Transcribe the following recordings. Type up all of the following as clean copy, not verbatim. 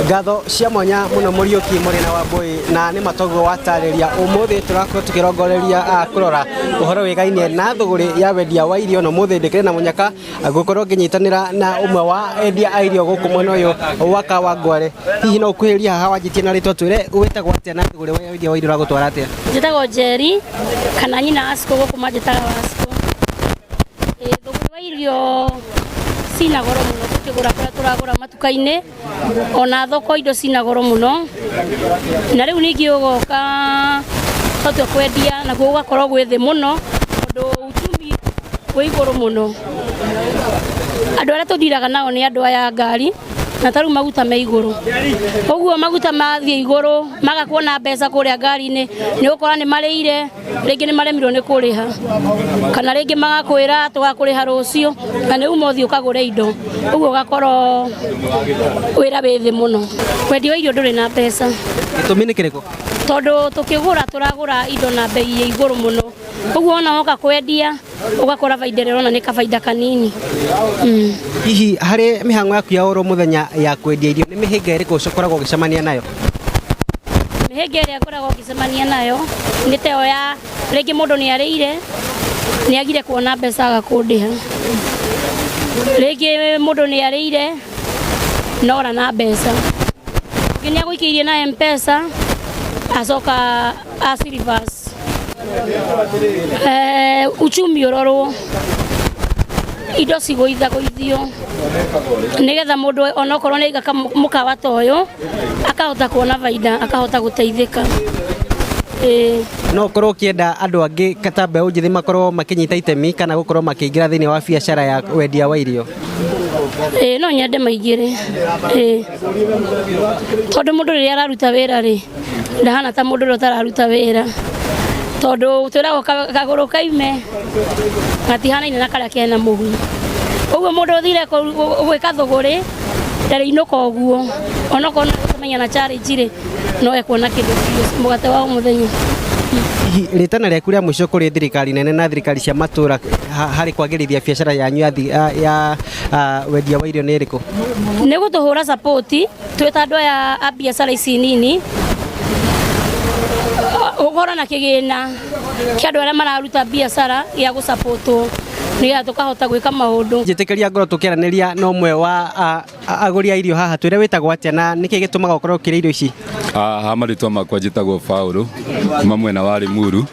Ngatho cia mwanya muno Muriuki Murina wa Mbui, na nĩ matoguo watarĩria. Ũmũthĩ tũrakorwo tũkĩrongoreria kũrora ũhoro wĩgainie na thũgũrĩ ya wendia wa irio, na ũmũthĩ ndĩkĩrĩ na mũnyaka gũkorwo ngĩnyitanĩra na ũmwe wa endia a irio gũkũ mwena ũyũ wa Kawangware. Hihi no ũkuhĩrĩria haha wanjĩtie na rĩtwa, twĩre wĩtagwo atĩa na thũgũrĩ wa wendia wa irio ũragũtwara atĩa? Njĩtagwo Njeri kana nyina Asko, gũkũ manjĩtaga Wasko. Thũgũrĩ wa irio cina goro mũno tũkĩgũra kũrĩa tũragũra matuka-inĩ, ona thoko indo cina goro mũno, na rĩu ningĩ ũgoka twatua kwendia nakuo gũgakorwo gwĩ thĩ mũno tondũ uchumi wĩ igũrũ mũno. Andũ arĩa tũthiraga nao nĩ andũ aya a ngari, na ta rĩu maguta me igũrũ, ũguo maguta mathiĩ igũrũ maga kuona mbeca kũrĩa ngari-inĩ, nĩ ũgũkora nĩ marĩire, rĩngĩ nĩ maremirwo nĩ kũrĩha, kana rĩngĩ magakwĩra tũgakũrĩha rũciũ, na nĩ uma ũthiĩ ũkagũre indo, ũguo ũgakorwo wĩra wĩ thĩ mũno. Wendia wa irio ndũrĩ na mbeca. Gĩtũmi nĩ kĩrĩkũ? Tondũ tũkĩgũra tũragũra indo na bei ya igũrũ mũno, ũguo ona woka kwendia ũgakora baida ĩrĩa ũrona nĩ kabaida kanini. Hihi harĩ mĩhang'o yaku ya oro mũthenya ya kwendia irio, nĩ mĩhĩnga ĩrĩkũ ũkoragwo ũgĩcemania nayo? Mĩhĩnga ĩrĩa ngoragwo ngĩcemania nayo nĩ ta ĩyo ya rĩngĩ mũndũ nĩ arĩire, nĩ agire kuona mbeca agakũndĩha, rĩngĩ mũndũ nĩ arĩire nora na mbeca, ũngĩ nĩ agũikĩirie na M-Pesa acoka a reverse. Uchumi ũrorwo, indo cigũithagũithio nĩgetha mũndũ onokorwo nĩ aiga mũkawa ta ũyũ akahota kuona baida, akahota gũteithĩka. Ĩĩ. No ũkorwo ũkĩenda andũ angĩ ta mbeũ njĩthĩ makorwo makĩnyita itemi kana gũkorwo makĩingĩra thĩinĩ wa biacara ya wendia wa irio? Ĩĩ, no nyende maingĩre. Ĩĩ, tondũ mũndũ rĩrĩa araruta wĩra rĩ, ndahana ta mũndũ ũrĩa ũtararuta wĩra, tondũ twĩragwo kagũrũ kaime gatihanaine na karĩa kena mũhu. Ũguo mũndũ ũthire gwĩka thũgũrĩ ndarĩinũka ũguo, onokorwo no gũcemania na challenge rĩ, no ekuona kĩndũ mũgate wa o mũthenya. Hihi rĩtana rĩaku rĩa mũico kũrĩ thirikari nene na thirikari cia matũra harĩ kwagĩrithia biacara yanyu ya wendia wa irio nĩ ĩrĩkũ? Nĩ gũtũhũra support twĩ ta andũ aya a biacara ici nini, gũkorwo na kĩgĩna kĩa andũ arĩa mararuta biacara gĩa gũsapotwo nĩgetha tũkahota gwĩka maũndũ. Njĩtĩkĩria ngorwo tũkĩaranĩria na ũmwe wa agũri a irio haha. Twĩre wĩtagwo atĩa na nĩkĩ gĩtũmaga ũkorwo ũkĩrĩa irio ici? Ha marĩtwa makwa njĩtagwo Paũlũ kuma mwena wa Limuru,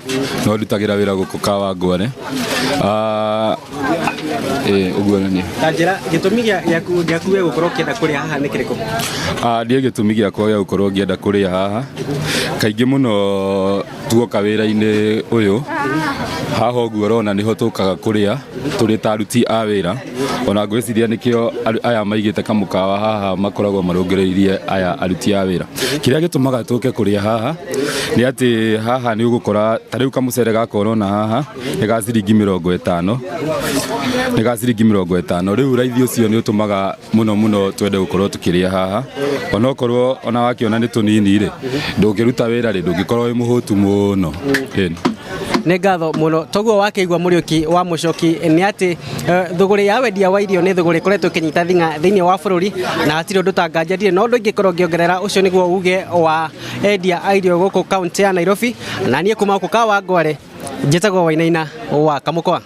no ndutagĩra wĩra gũkũ Kawangware. Ũguo nĩ Ta njĩra gĩtũmi gĩaku we gũkorwo ũkĩenda kũrĩa haha nĩ kĩrĩkũ? Niĩ gĩtũmi gĩakwa gĩa gũkorwo ngĩenda kũrĩa haha, kaingĩ mũno tuoka wĩra-inĩ ũyũ haha ũguo ũrona nĩho tũkaga kũrĩa tũrĩ ta aruti a wĩra. Ona ngwĩciria nĩkĩo aya maigĩte kamũkawa haha makoragwo marũngĩrĩirie aya aruti a wĩra. Kĩrĩa gĩtũmaga tũke kũrĩa haha nĩ atĩ haha nĩ ũgũkora ta rĩu kamũcere gaka ũrona haha nĩ ga ciringi 50, nĩ ga ciringi 50. Rĩu raithi ũcio nĩ ũtũmaga mũno mũno twende gũkorwo tũkĩrĩa haha, onokorwo ona wakĩona nĩ tũnini rĩ, ndũngĩruta wĩra rĩ, ndũngĩkorwo wĩ mũhũtu mũno. Ĩni. Nĩ ngatho mũno. Toguo wakĩigua Mũriũki wa Mũcoki nĩ atĩ thũgũrĩ ya wendia wa irio nĩ thũgũrĩ ĩkoretwo ĩkĩnyita thing'a thĩinĩ wa bũrũri, na hatirĩ ũndũ tanganja ndirĩ na ũndũ ingĩkorwo ngĩongerera. Ũcio nĩguo uge wa endia a irio gũkũ kaunti ya Nairobi, na niĩ kuma gũkũ Kawangware njĩtagwo Wainaina wa Kamũkwa.